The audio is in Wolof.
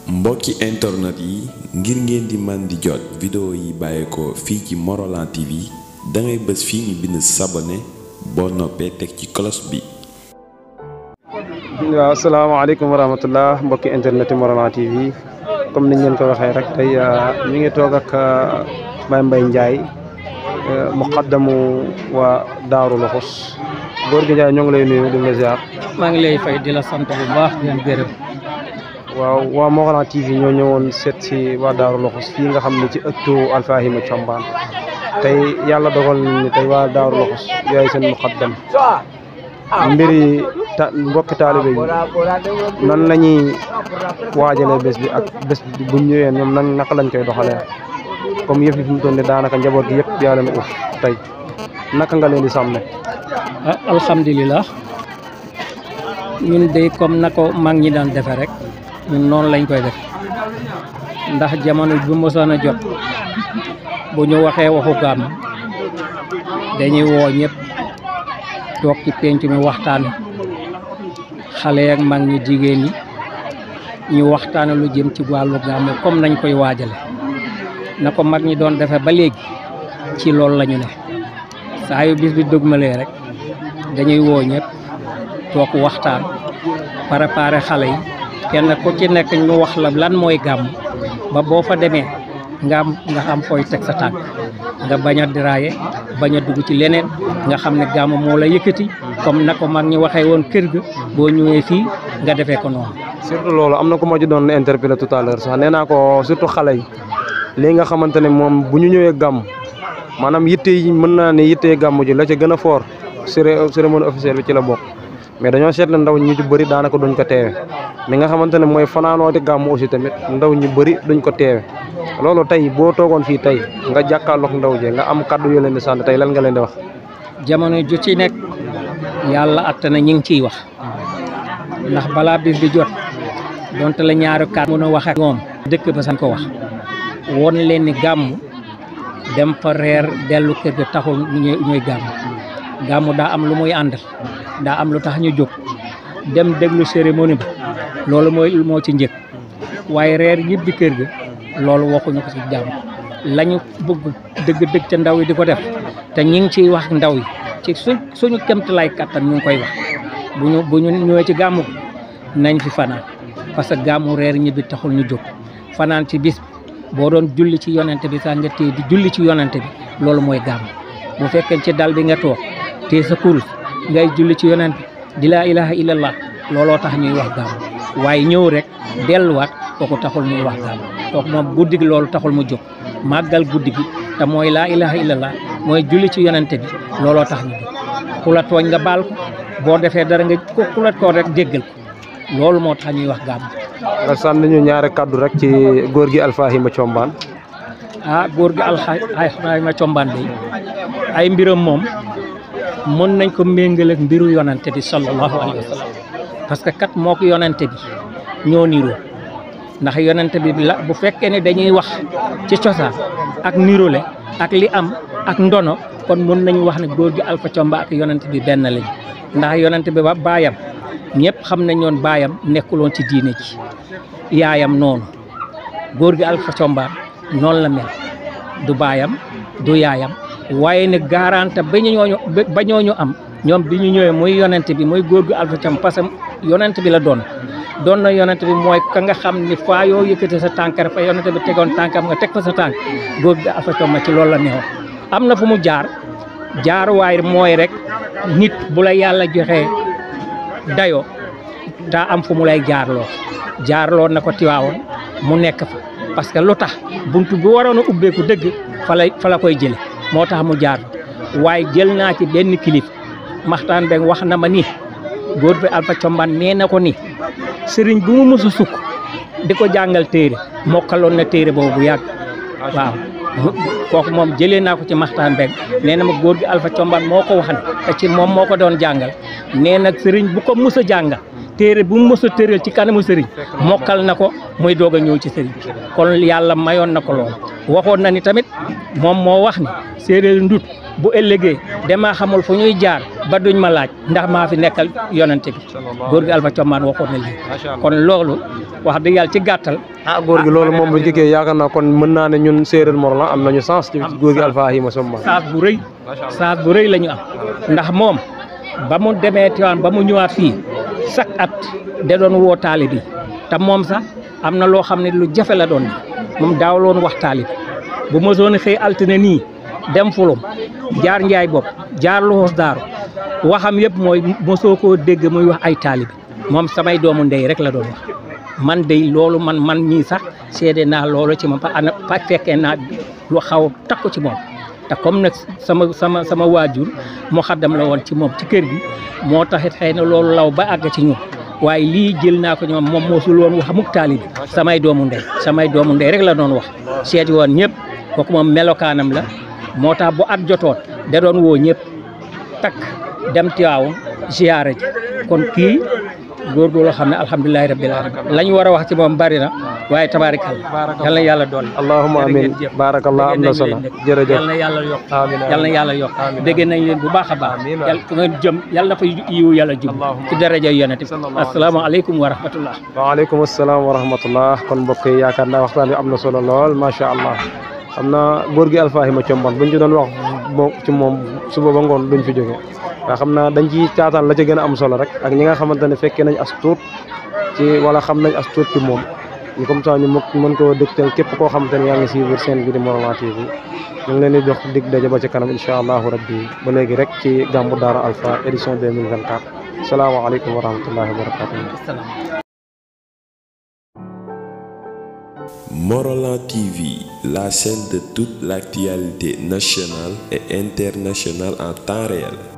mbokki internet yi ngir ngeen di man di jot vidéo yi bàyyeekoo fii ci Morolan TV da ngay bës fii ñu bind s'abonner boo noppee teg ci cloche bi. waaw asalaamaaleykum wa rahmatullah mbokki internet Morolan TV comme niñ leen ko waxee rek tey ñu ngi toog ak Baye Mbaye Ndiaye muqaddamu waa Daaru Luxus góor gi Ndiaye ñoo ngi lay nuyu di la ziar. maa ngi lay fay di la sant bu baax di leen gërëm. waaw waa Morolan TV ñoo ñëwoon seet si waa Daaru Luxus fii nga xam ne ci ëttu Alfahima Thiombane tey yàlla dogal ni tey waa Daaru Luxus yaay seen muqaddam mbiri mbokki taalibe yi nan la ñuy waajalee bés bi ak bés bi bu ñëwee ñoom nan naka lañ koy doxalee comme yëf yi fi mu toll nii daanaka njaboot gi yëpp yaa leen uuf tey naka nga leen di sàmme. alhamdulilah ñun de comme na ko mag ñi daan defe rek ñun noonu lañ koy def ndax jamono bu mosoon a jot bu ñu waxee waxu gàmm dañuy woo ñëpp toog ci penc mi waxtaan xale ak mag ñi jigéen ñi ñu waxtaane lu jëm ci wàllu gàmm comme nañ koy waajale na ko mag ñi doon defe ba léegi ci loolu la ñu ne saa yu bis bi dëgmalee rek dañuy woo ñëpp toog waxtaan préparé xale yi kenn ku ci nekk ñu wax la lan mooy gàmm ba boo fa demee nga am fooy teg sa tànk nga bañ a diraaye bañ a dugg ci leneen nga xam ne gàmm moo la yëkkati comme na ko mag ñi waxee woon kër ga boo ñëwee fii nga defee ko noonu. surtout loolu am na ko ma ci doon interpellé tout à l'heure sax nee naa ko surtout xale yi lii nga xamante ne moom bu ñu ñëwee gàmm maanaam yitte yi mën naa ne yitte gàmm ji la ca gën a fort cérémonie officielle bi ci la bokk mais dañoo seetlu ndaw ñu ci bëri daanaka duñ ko teewe li nga xamante ne mooy fanaanooti gàmm aussi tamit ndaw ñu bëri duñ ko teewe loolu tey boo toogoon fii tey nga jàkkaarloog ndaw je nga am kàddu yoo leen di sant tey lan nga leen di wax. jamono ju ci nekk yàlla atte na ñu ngi ciy wax ndax balaa bis bi jot donte la ñaari kàddu mën a wax ak moom dëkk ba sañ ko wax woon leen ni gàmm dem fa reer dellu kër ga taxul ñuy gàmm daa am lu muy àndal daa am lu tax ñu jóg dem déglu cérémonie bi loolu moo ci njëkk waaye reer ñibbi kër ga loolu waxuñu ko ci jàmm lañu bëgg dëgg-dëgg ca ndaw yi di ko def te ñi ngi ciy wax ndaw yi ci suñu kéemtalaay kattan ñu ngi koy wax bu ñu ñëwee ci gàmmu nañ fi fanaan parce que gàmmu reer ñibbi taxul ñu jóg fanaan ci bis boo doon julli ci yonente bi sax nga téye di julli ci yonente bi loolu mooy gàmm bu fekkee ci dal bi nga toog te sa kurus ngay julli ci yonent di laa ilaha illallah looloo tax ñuy wax gàmm waaye ñëw rek delluwaat kooku taxul ñuy wax gàmm kooku moom guddi gi loolu taxul mu jóg màggal guddi gi te mooy laa ilaha illallah mooy julli ci yonent bi looloo tax ñu jóg ku la tooñ nga baal ko boo defee dara nga ku la tooñ rek déggal ko loolu moo tax ñuy wax gàmm. nga sànni ñu ñaari kaddu rek ci góor gi Alfahima Thiombane. góor gi Alfahima Thiombane day ay mbiram moom mën nañ ko méngale ak mbiru yonante bi sallallahu alayhi wa sallam parce que kat moo ko yonante bi ñoo niroo ndax yonante bi la bu fekkee ne dañuy wax ci cosaan ak nirole ak li am ak ndono kon mën nañ wax ne góor gi Alpha Thiombane ak yonante bi benn lañ ndax yonante bi ba baayam ñëpp xam nañ ñoon baayam nekkuloon ci diine ji yaayam noonu góor gi Alpha Thiombane noonu la mel du baayam du yaayam waaye ne garante ba ñooñu am ñoom bi ñu ñëwee muy yonent bi muy góor gu Alpha Thiombane parce que yonent bi la doon na yonent bi mooy ka nga xam ni faa yoo yëkkate sa tànk rek fa yonent bi tegoon tànkam nga teg fa sa tànk góor gu Alpha Thiombane ci loolu la neexoon am na fu mu jaar waaye mooy rek nit bu la yàlla joxee dayoo daa am fu mu lay jaarloo na ko Tiwaawoon mu nekk fa parce que lu tax buntu bu waroon a ubbeeku dëgg fa la koy jële moo tax mu jaar waaye jël naa ci benn kilif maxtaan beeg wax na ma ni góor bi Alpha Thiombane nee na ko ni sëriñ bu mu mës a sukk di ko jàngal téere mokkaloon na téere boobu bu yàgg waaw kooku moom jëlee naa ko ci maxtaan beeg nee na ma góor gi Alpha Thiombane moo ko wax ne te ci moom moo ko doon jàngal nee na sëriñ bu ko mës a jàngal téere bu mu mës a tëral ci kanamu sëriñ mokkal na ko muy doog a ñëw ci sëriñ kon yàlla mayoon na ko lool waxoon na ni tamit moom moo wax ni séeréer ndut bu ëllëgee damaa xamul fu ñuy jaar ba duñ ma laaj ndax maa fi nekkal yonante bi góor gi Alpha Thiombane waxoon na lii kon loolu wax dëgg yàlla ci gàttal góor gi loolu moom buñ ko kii yaakaar naa kon mën naa ne ñun séeréer Morolan am nañu sens ci góor gi Alpha Thiombane saas bu rëy la ñu am ndax moom ba mu demee Tiwaawan ba mu ñëwaat fii chaque at da doon woo taalibe bi te moom sax am na loo xam ne lu jafe la doon moom daawloon wax taalibe bu mosoon xëy altine nii dem fulum jaar njaay bopp jaar loxos daaru waxam yëpp mooy mosoo koo dégg muy wax ay taalibe moom samay doomu ndey rek la doon wax man day loolu man ñii sax seede naa loolu ci moom pa fekkee naa lu xaw takku ci moom te comme nag sama waajur mu xaddam la woon ci moom ci kër gi moo taxit xëy na loolu law ba àgg ci ñun waaye lii jël naa ko ñoom moom mosul woon wax mukk taalibe samay doomu ndey rek la doon wax seeti woon ñëpp kooku moom melokaanam la moo tax bu at jotoon da doon woo ñëpp takk dem Tiwaawan ziyaara ji kon kii góorgóorlu xam ne alhamdulilahi rabbil alamin la ñu war a wax ci moom bari na waaye tabaarikalla yal na yàlla doon allahumma amin baarakallah am na solo jërëjëf yal na yàlla yokk yal na yàlla yokk dégg nañ leen bu baax a baax yàlla fu ngeen jëm yàlla na fa yiw yàlla jub ci daraja yonent bi asalaamaaleykum wa rahmatullah waaleykum asalaam wa rahmatullah kon mbokk yi yaakaar naa waxtaan bi am na solo lool macha allah xam naa góor gi Alpha Thiombane buñ ci doon wax ci moom suba ba ngoon duñ fi jóge nga xam naa dañ ci caataan la ca gën a am solo rek ak ñi nga xamante ne fekkee nañ as tuut ci wala xam nañ as tuut ci moom ñu comme ça ñu mën koo dëgtal képp koo xamante ne yaa ngi suivre seen bi di Morolan TV ñu ngi leen di jox dig daje ba ci kanam incha allahu rabbi ba léegi rek ci gàmmu Daara Alpha édition 2024 salaamaaleykum wa rahmatullahi wa barakatuh. Morolan TV, la chaîne de toute l'actualité nationale et internationale en temps réel.